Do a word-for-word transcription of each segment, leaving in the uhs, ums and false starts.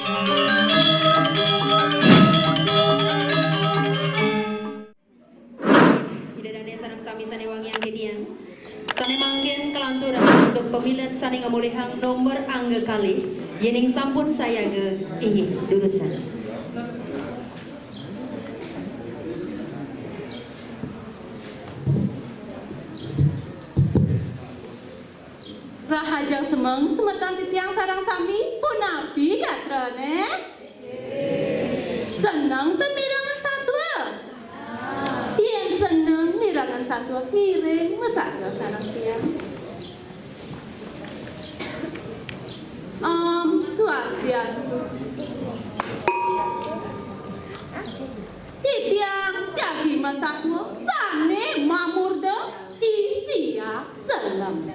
Ida dané sareng sami sané wangiang titiang. Sané mangkin kalanturang antuk pamilet sané ngamolihang nomor angga kalih, yéning sampun sayaga, inggih durusang. Rahajeng semeng semeton titiang sareng sami, punapi gatrané? Seneng ten mirengang satua? Yén seneng mirengang satua, ngiring masatua sareng tiang. Om Swastiastu. Titiang jagi masatua sané mamurda I Siap Selem.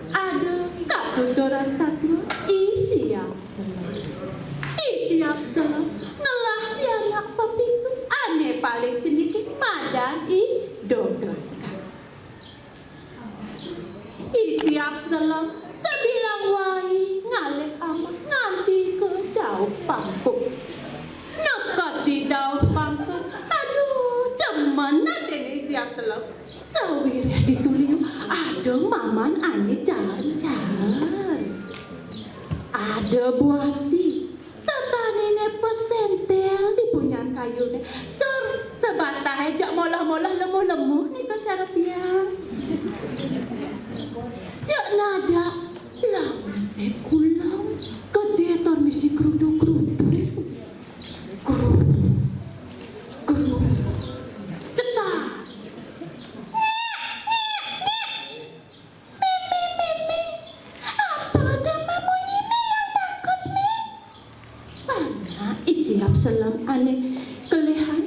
Ada katuturan satua I Siap Selem. I Siap Selem ngelah pianak pepitu ané paling ceniki madan I Dodokan. I Siap Selem sabilang wai ngalih amah nganti ka dauh pangkung. Neked di dauh pangkung, aduh, demen atiné I Siap Selem. Sawiréh ditu liu, ada maman ané jalan-jalan. Ada buati, tetaniné pesentel di punyan kayuné, tur sabatahé jak molah-molah lemuh-lemuh nika cara tiang. Jak nadak langit kulam, gedé tur misi krudu-krudu. Krudu, krudu, cetar. Mimi, Mimi, apa gema munyi Mi yang takut, Mi? Panak I Siap Selem ané kelihan.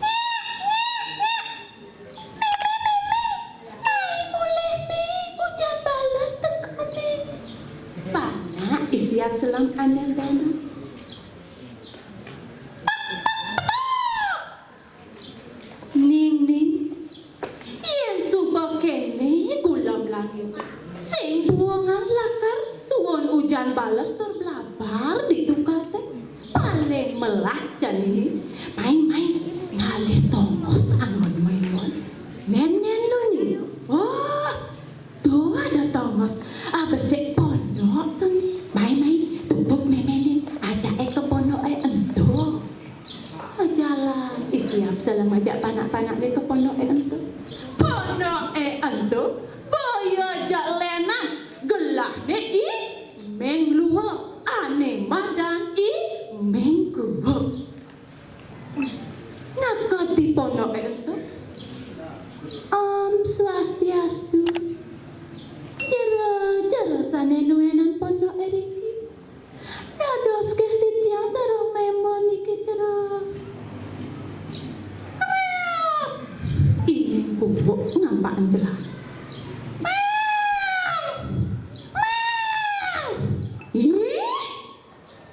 Nyak, nyak, nyak. Mimi, Mimi, mai mulih, Mi, ujan bales teka, Mi. Panak I Siap Selem ané bena. Ning, Ning, yén suba kéné gulem langit, sing buungan lakar tuun ujan bales tur blabar di tukadé. Paling melah jani Ning. Mai, mai, ngalih tongos anggon Mémon. Nén, nén lu, Ning. Oh, tuh ada tongos. Ah, besik pondok to, Ning. Mai, mai, tupuk mémé Ning. Ajaké ka pondoké ento. Majalan, I Siap Selem ngajak panak-panakné ka pondoké ento. Pondoké ento, boya jak lénan, gelahné I Méng Luwuk, ané madan I Méng Kuwuk. Neked di pondoké ento. Om Swastiastu. Jero-jero sané nuénang pondoké riki. Dados ké titiang sareng Mémon niki jero. I Méng Kuwuk ngampak jelas. Méng! Méng! Ih,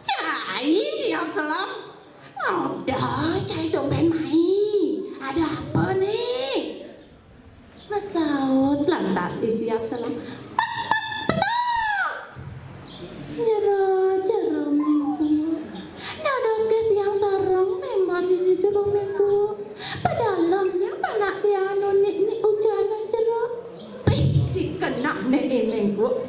Cai Siap Selem. Ngoda, Cai tumben mai. Ada apa nih? Masaut lantas I Siap Selem. Petok, petok. Jero, jero Méng Kuwuk. Dados ké tiang sareng Mémon niki jero Méng Kuwuk. Padalem nyak panak tiang anu nik-nik ujanan jero. Pih, dikenehné I Méng Kuwuk.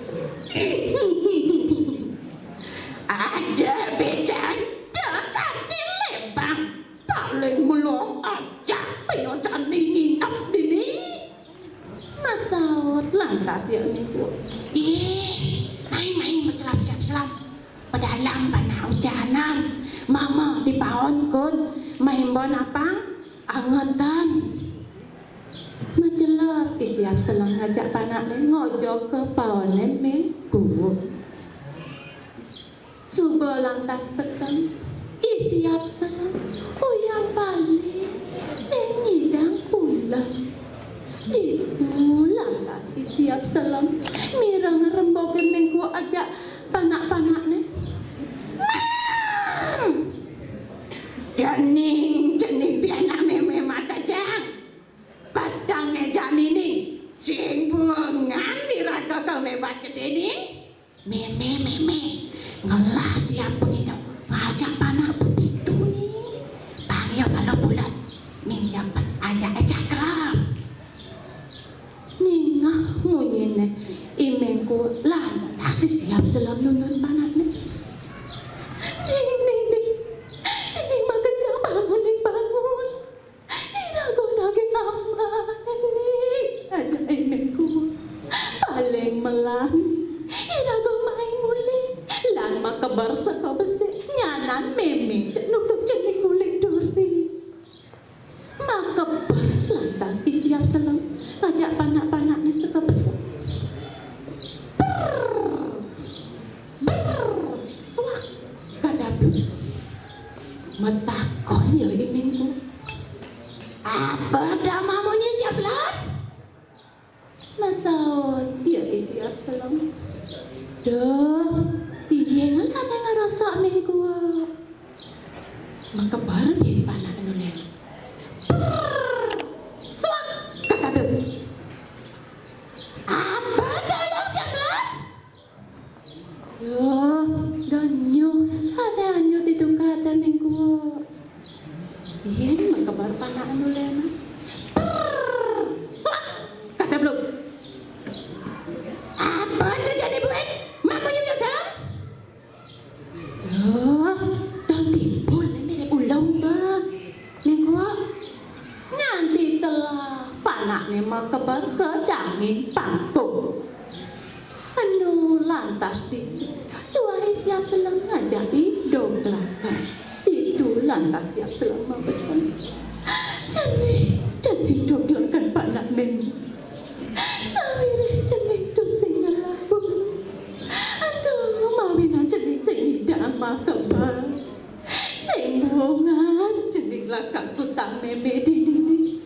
Ada bédan, dekat di lébang. Paling mula ajak pia jani nginep dini. Masaut lantas ya niku. Ih, mai, mai, macelap Siap Selem. Padalem panak ujanan. Mama dipaon kun, Mémon apang angetan. Macelep I Siap Selem ngajak panakné ngojog ka paoné Méng Kuwuk. Suba lantas peteng, I Siap Selem uyang bali sing nyidang pules. Ditu lantas I Siap Selem mireng rembugé Méng Kuwuk ajak panak-panakné. Mang! Dening cening pianak mémé mata jang. Padang ngéja nini, sing bungan niraga kang lebat gedé ni. Mémé, mémé, ngelah siap pengidap ngajak panak pepitu ni. Bang ya kalau pulas, minjam ajak-ajak kelam. Ningeh munyiné, I Méng Kuuk lantas siap-selem nunun panakné. Ning, ning, ning. Cening makejang, bangun, ning, bangun. Iraga nagih amah, ning. Ajak I Méng Kuuk. Paling melah, iraga mai nguling. Lan makeber seka besik, nyanan mémé cek nutug cening nguling duri. Makeber lantas I Siap Selem ngajak panak-panakné seka besik. Brrr, brrr, suak, kadabluk. Matakon ya I Méng Kuuk. Apa dah mamunyi, Siap Selem? Masaut ya I Siap Selem. Duh, tiang ané ngrasa Méng Kuuk. Makeber bin panak anu lén. Brrr! Suak! Kakaduh. Apa dah, Siap Selem? Duh, donya, ada anyut itu kata Méng Kuuk. Yén makeber panak anu lén. Brrr! Suak! Kadabluk. Apa dah jani buin? Mamunyi, Siap Selem? Duh, dah timbul mirip ulung dah. Méng Kuuk, nganti telah panakné makeber ka dangin pangkung. Anu lantas ditu, tuah I Siap Selem ngajak I Doglagan. Ditu lantas Siap Selem mabesen. Cening, cening Doglagan panak mémé. Sawiréh cening tusing ngelah bulu. Aduh, mawinan cening sing nyidang makeber. Sing buungan cening lakar kutang mémé dini.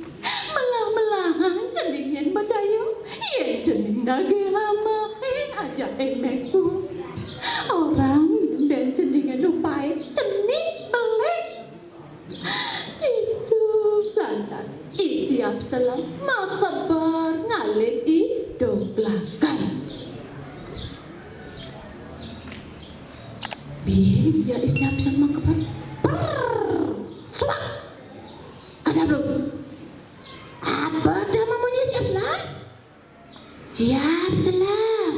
Melah-melahan cening yén madaya, yén cening nagih amahé ajak I Méng Kuuk. Orang dén cening anu pait, cening belik. Ditu lantas I Siap Selem makeber ngalih I Doglagan. Bin ya I Siap Selem makeber. Brrr. Suak. Kadabluk. Apa dah mamunyi, Siap Selem? Siap Selem.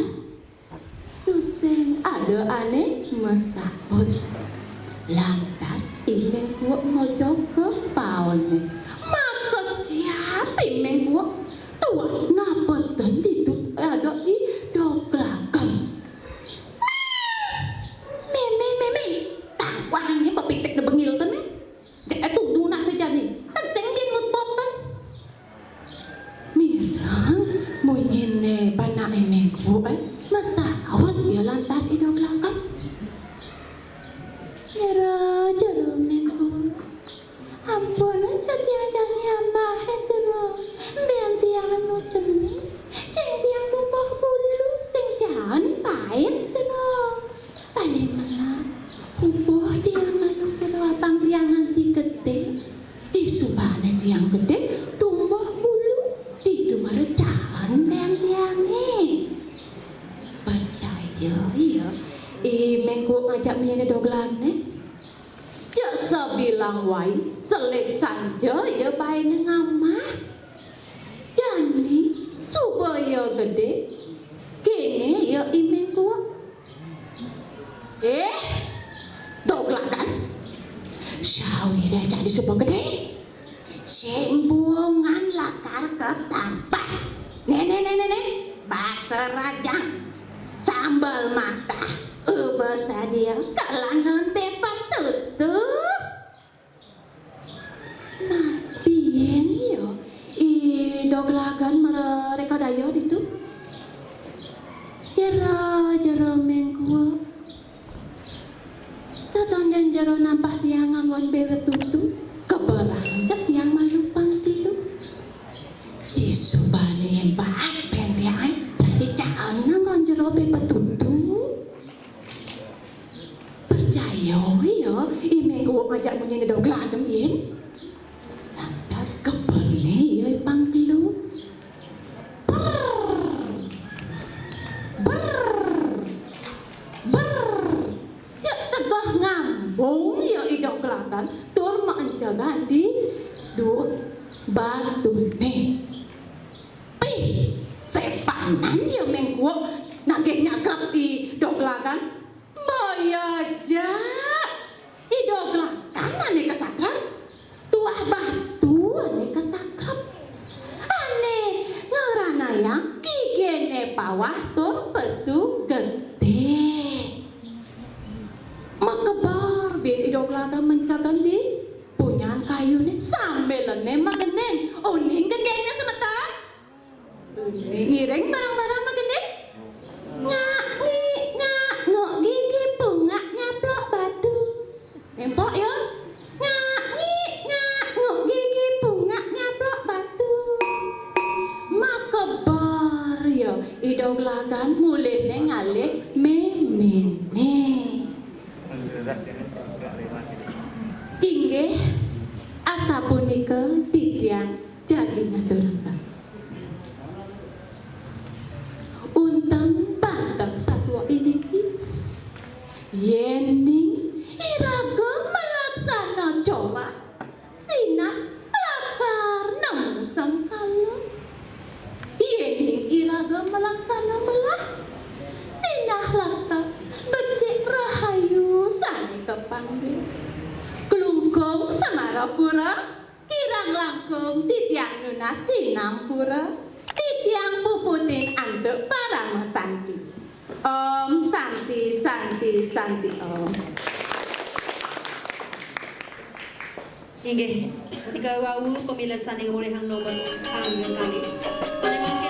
Tusing ada ané masaut. Lantas I Méng Kuuk ngojog ka paoné. Makesiab I Méng Kuuk, tuah napetin ditu ada I Doglagan. Mémé, mémé, tawang ya pepitik di bengil ten. Jek itu nunas jani. Ten sing bin mut boten. Mireng munyiné panak I Méng Kuuk, eh. Masaut ya lantas I Doglagan. Jero, jero Méng Kuuk. Ampun, aja tiang jani amahé jero. Mbén tiang anu cening. Sing tiang tumbah bulu, sing jaan pait jero. Paling melah, pupuh tiang anu jero apang tiang nganti gedé. Disubané tiang gedé, tumbah bulu, ditu mara jaan mbén tiangé. Percaya ya, I Méng Kuuk ngajak munyiné Doglagan. Cek sabilang wai, selik sanja ya baéné ngamah. Jani, suba ya gedé, kéné ya I Méng Kuuk. Eh, Doglagan. Sawiréh jani suba gedé. Sing buungan lakar katampah. Né, né, né, né, né. Basa rajang. Sambel matah. Uba sadia kalangan pépet tutuh. Nah, biyen ya, I Doglagan mara reka daya ditu. Jero, jero Méng Kuuk. Satondén jero nampah tiang nganggon bé wetutu, keberang cek tiang malu pang telu. Disubané yén baat bén tiang, berarti caan nganggon jero bé wetutu. Percaya ya, I Méng Kuuk ngajak munyiné Doglagan, yén. Lantas keberné ya pang telu. Brrr. Brrr. Kan tur maencegan di duur batuné. Pih, sépanan ya méngkuuk nagih nyagrep I Doglagan. Boya ja, I Doglagan ané kasagrep, tuah batu ané kasagrep. Ané ngranayang giginé pawah tur pesu getih. Makeber buin I Doglagan maencegan di punyan kayuné sambilné magending. Uning gendingné semeton? Uning, ngiring bareng-bareng magending. Ngak, ngik, ngak, nguk, gigi bungak nyaplok batu. Nempok ya. Ngak, ngik, ngak, nguk, gigi bungak nyaplok batu. Makeber ya I Doglagan mulihné ngalih méméné. Inggih, asapunika titiang jagi ngaturang sami. Unteng banteng satua indiki, yéning iraga malaksana corah, sinah lakar nemu sengkala. Yéning iraga malaksana melah, sinah lakar becik rahayu sané kapanggih. Klungkung Semarapura, kirang langkung titiang nunas sinampura, titiang puputin antuk parama santi. Om Santi, Santi, Santi Om. Inggih, nika wau pamilet sané ngamolihang nomor angga kalih. Sané mangkin